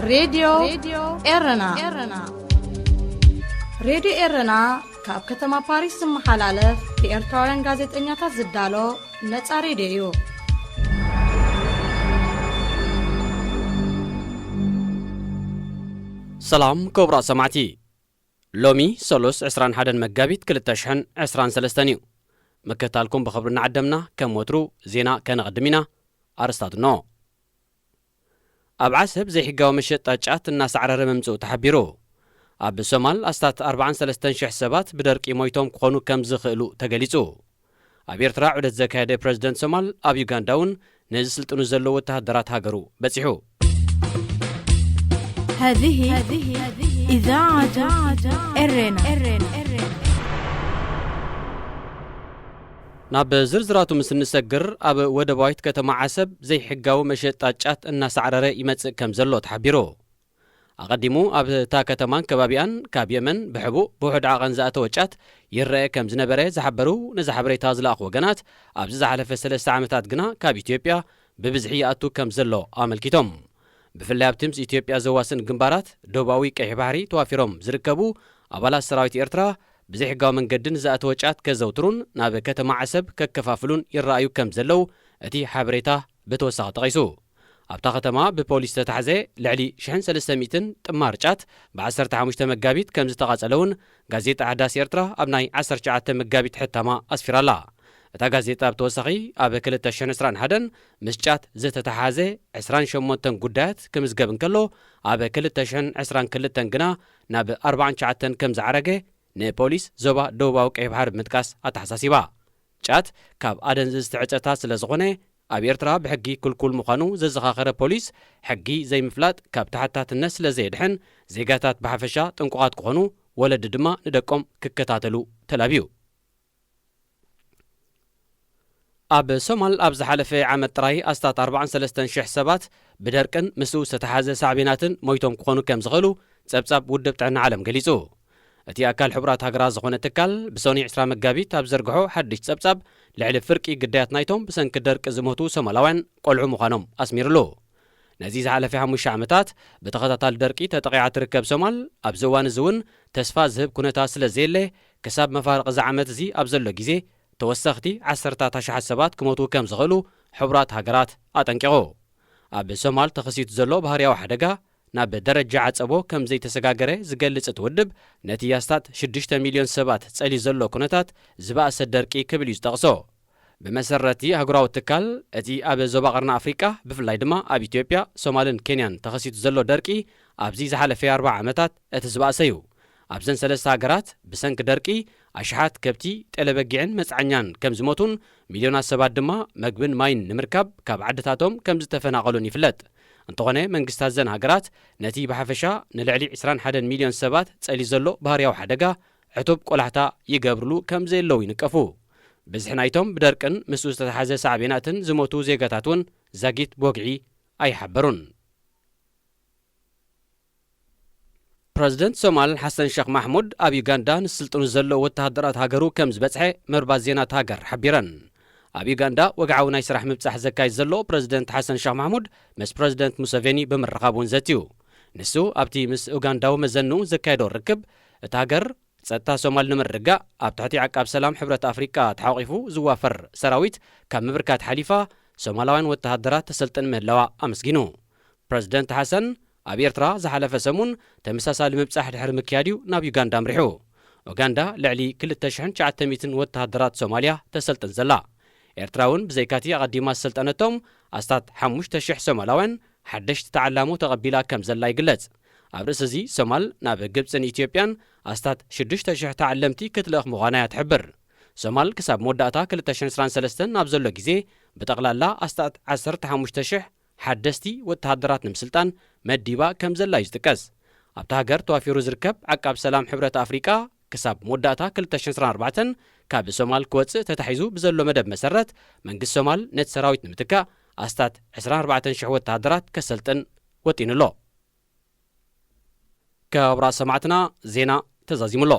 ሬድዮ ኤረና። ሬድዮ ኤረና ካብ ከተማ ፓሪስ ዝመሓላለፍ ብኤርትራውያን ጋዜጠኛታት ዝዳሎ ነጻ ሬድዮ እዩ። ሰላም ክቡራት ሰማዕቲ፣ ሎሚ ሰሉስ ዕስራን ሓደን መጋቢት ክልተ ሽሕን ዕስራን ሰለስተን እዩ። ምክትታልኩም ብኽብሪ እናዓደምና፣ ከም ወትሩ ዜና ከነቐድም ኢና። ኣርስታት እንሆ። ኣብ ዓሰብ ዘይሕጋዊ መሸጣ ጫት እናሳዕረረ ምምጽኡ ተሓቢሩ። ኣብ ሶማል ኣስታት ኣርባዓን ሰለስተን ሽሕ ሰባት ብደርቂ ሞይቶም ክኾኑ ከም ዝኽእሉ ተገሊጹ። ኣብ ኤርትራ ዑደት ዘካየደ ፕረዚደንት ሶማል ኣብ ዩጋንዳ እውን ንዝስልጥኑ ዘለዉ ወተሃደራት ሃገሩ በጺሑ። هذه إذاعة إرنا. ናብ ዝርዝራቱ ምስ እንሰግር፣ ኣብ ወደባዊት ከተማ ዓሰብ ዘይሕጋዊ መሸጣ ጫት እናሳዕረረ ይመጽእ ከም ዘሎ ተሓቢሩ። ኣቐዲሙ ኣብ እታ ከተማን ከባቢኣን ካብ የመን ብሕቡእ ብውሑድ ዓቐን ዝኣተወ ጫት ይረአ ከም ዝነበረ ዝሓበሩ ነዚ ሓበሬታ ዝለኣኹ ወገናት፣ ኣብዚ ዝሓለፈ ሰለስተ ዓመታት ግና ካብ ኢትዮጵያ ብብዝሒ ይኣቱ ከም ዘሎ ኣመልኪቶም። ብፍላይ ኣብቲ ምስ ኢትዮጵያ ዘዋስን ግንባራት ዶባዊ ቀይሕ ባሕሪ ተዋፊሮም ዝርከቡ ኣባላት ሰራዊት ኤርትራ ብዘይሕጋዊ መንገዲ ንዝኣተወ ጫት ከዘውትሩን ናብ ከተማ ዓሰብ ከከፋፍሉን ይረኣዩ ከም ዘለዉ እቲ ሓበሬታ ብተወሳኺ ጠቒሱ። ኣብታ ከተማ ብፖሊስ ዝተታሕዘ ልዕሊ ሽሕን ሰለስተ ሚእትን ጥማር ጫት ብ ዓሰርተ ሓሙሽተ መጋቢት ከም ዝተቓጸለ እውን ጋዜጣ ሓዳስ ኤርትራ ኣብ ናይ ዓሰርተ ትሽዓተ መጋቢት ሕታማ ኣስፊራላ። እታ ጋዜጣ ብተወሳኺ ኣብ ክልተ ሽሕን ዕስራን ሓደን ምስ ጫት ዝተተሓሓዘ ዕስራን ሸሞንተን ጉዳያት ክምዝገብ እንከሎ፣ ኣብ ክልተ ሽሕን ዕስራን ክልተን ግና ናብ ኣርባዓን ትሽዓተን ከም ዝዓረገ ንፖሊስ ዞባ ደቡባዊ ቀይሕ ባሕሪ ብምጥቃስ ኣተሓሳሲባ። ጫት ካብ ኣደንዝዝቲ ዕጸታት ስለ ዝኾነ ኣብ ኤርትራ ብሕጊ ክልኩል ምዃኑ ዘዘኻኸረ ፖሊስ፣ ሕጊ ዘይምፍላጥ ካብ ተሓታትነት ስለ ዘየድሕን ዜጋታት ብሓፈሻ ጥንቁቓት ክኾኑ፣ ወለዲ ድማ ንደቆም ክከታተሉ ተላብዩ። ኣብ ሶማል ኣብ ዝሓለፈ ዓመት ጥራይ ኣስታት ኣርባዓን ሰለስተን ሽሕ ሰባት ብደርቅን ምስኡ ዝተተሓዘ ሳዕቤናትን ሞይቶም ክኾኑ ከም ዝኽእሉ ጸብጻብ ውድብ ጥዕና ዓለም ገሊጹ። እቲ ኣካል ሕቡራት ሃገራት ዝኾነ ትካል ብሰኑይ ዕስራ መጋቢት ኣብ ዘርግሖ ሓድሽ ጸብጻብ ልዕሊ ፍርቂ ግዳያት ናይቶም ብሰንኪ ደርቂ ዝሞቱ ሶማላውያን ቆልዑ ምዃኖም ኣስሚርሉ። ነዚ ዝሓለፈ ሓሙሽተ ዓመታት ብተኸታታሊ ደርቂ ተጠቒዓ ትርከብ ሶማል ኣብዚ እዋን እዚ እውን ተስፋ ዝህብ ኩነታት ስለ ዘየለ ክሳብ መፋርቕ እዚ ዓመት እዚ ኣብ ዘሎ ግዜ ተወሰኽቲ ዓሰርታት ኣሽሓት ሰባት ክሞቱ ከም ዝኽእሉ ሕቡራት ሃገራት ኣጠንቂቑ። ኣብ ሶማል ተኸሲቱ ዘሎ ባህርያዊ ሓደጋ ናብ ደረጃ ዓጸቦ ከም ዘይተሰጋገረ ዝገልጽ እቲ ውድብ፣ ነቲ ኣስታት ሽዱሽተ ሚልዮን ሰባት ጸልዩ ዘሎ ኩነታት ዝበኣሰ ደርቂ ክብል እዩ ዝጠቕሶ። ብመሰረቲ ኣህጉራዊ ትካል፣ እቲ ኣብ ዞባ ቀርኒ ኣፍሪቃ ብፍላይ ድማ ኣብ ኢትዮጵያ፣ ሶማልን ኬንያን ተኸሲቱ ዘሎ ደርቂ ኣብዚ ዝሓለፈ ኣርባዓ ዓመታት እቲ ዝበኣሰ እዩ። ኣብዘን ሰለስተ ሃገራት ብሰንኪ ደርቂ ኣሽሓት ከብቲ፣ ጤለበጊዕን መጽዓኛን ከም ዝሞቱን ሚልዮናት ሰባት ድማ መግብን ማይን ንምርካብ ካብ ዓድታቶም ከም ዝተፈናቐሉን ይፍለጥ። እንተኾነ መንግስታት ዘን ሃገራት ነቲ ብሓፈሻ ንልዕሊ ዕስራን ሓደን ሚልዮን ሰባት ጸልዩ ዘሎ ባህርያዊ ሓደጋ ዕቱብ ቆላሕታ ይገብርሉ ከም ዘየለዉ ይንቀፉ። ብዝሒ ናይቶም ብደርቅን ምስኡ ዝተተሓዘ ሳዕቤናትን ዝሞቱ ዜጋታት እውን ዛጊት ብወግዒ ኣይሓበሩን። ፕረዚደንት ሶማል ሓሰን ሸኽ ማሕሙድ ኣብ ዩጋንዳ ንስልጥኑ ዘለዉ ወተሃደራት ሃገሩ ከም ዝበጽሐ መርባት ዜናት ሃገር ሓቢረን። ኣብ ዩጋንዳ ወግዓዊ ናይ ስራሕ ምብጻሕ ዘካይድ ዘሎ ፕረዚደንት ሓሰን ሸኽ ማሕሙድ ምስ ፕረዚደንት ሙሰቬኒ ብምርኻብ እውን ዘትዩ። ንሱ ኣብቲ ምስ ኡጋንዳዊ መዘንኡ ዘካየዶ ርክብ፣ እታ ሃገር ጸጥታ ሶማል ንምርግጋእ ኣብ ትሕቲ ዓቃብ ሰላም ሕብረት ኣፍሪቃ ተሓቋቒፉ ዝዋፈር ሰራዊት ካብ ምብርካት ሓሊፋ ሶማላውያን ወተሃደራት ተሰልጥን ምህላዋ ኣመስጊኑ። ፕረዚደንት ሓሰን ኣብ ኤርትራ ዝሓለፈ ሰሙን ተመሳሳሊ ምብጻሕ ድሕሪ ምክያድ'ዩ ናብ ዩጋንዳ ኣምሪሑ። ኡጋንዳ ልዕሊ ክልተ ሽሕን ትሽዓተ ሚእትን ወተሃደራት ሶማልያ ተሰልጥን ዘላ። ኤርትራ እውን ብዘይካቲ ኣቐዲማ ዝሰልጠነቶም ኣስታት ሓሙሽተ ሽሕ ሶማላውያን ሓደሽቲ ተዓላሞ ተቐቢላ ከም ዘላ ይግለጽ። ኣብ ርእሲ እዚ ሶማል ናብ ግብጽን ኢትዮጵያን ኣስታት ሽዱሽተ ሽሕ ተዓለምቲ ክትልእኽ ምዃና እያ ትሕብር። ሶማል ክሳብ መወዳእታ ክልተ ሽሕን ዕስራን ሰለስተን ኣብ ዘሎ ግዜ ብጠቕላላ ኣስታት ዓሰርተ ሓሙሽተ ሽሕ ሓደስቲ ወተሃደራት ንምስልጣን መዲባ ከም ዘላ እዩ ዝጥቀስ። ኣብታ ሃገር ተዋፊሩ ዝርከብ ዓቃብ ሰላም ሕብረት ኣፍሪቃ ክሳብ መወዳእታ ክልተ ሽሕን ዕስራን ኣርባዕተን ካብ ሶማል ክወጽእ ተታሒዙ ብዘሎ መደብ መሰረት መንግስቲ ሶማል ነቲ ሰራዊት ንምትካእ ኣስታት ዕስራን ኣርባዕተን ሽሕ ወተሃደራት ከሰልጥን ወጢኑ ኣሎ። ክቡራት ሰማዕትና ዜና ተዛዚሙ ኣሎ።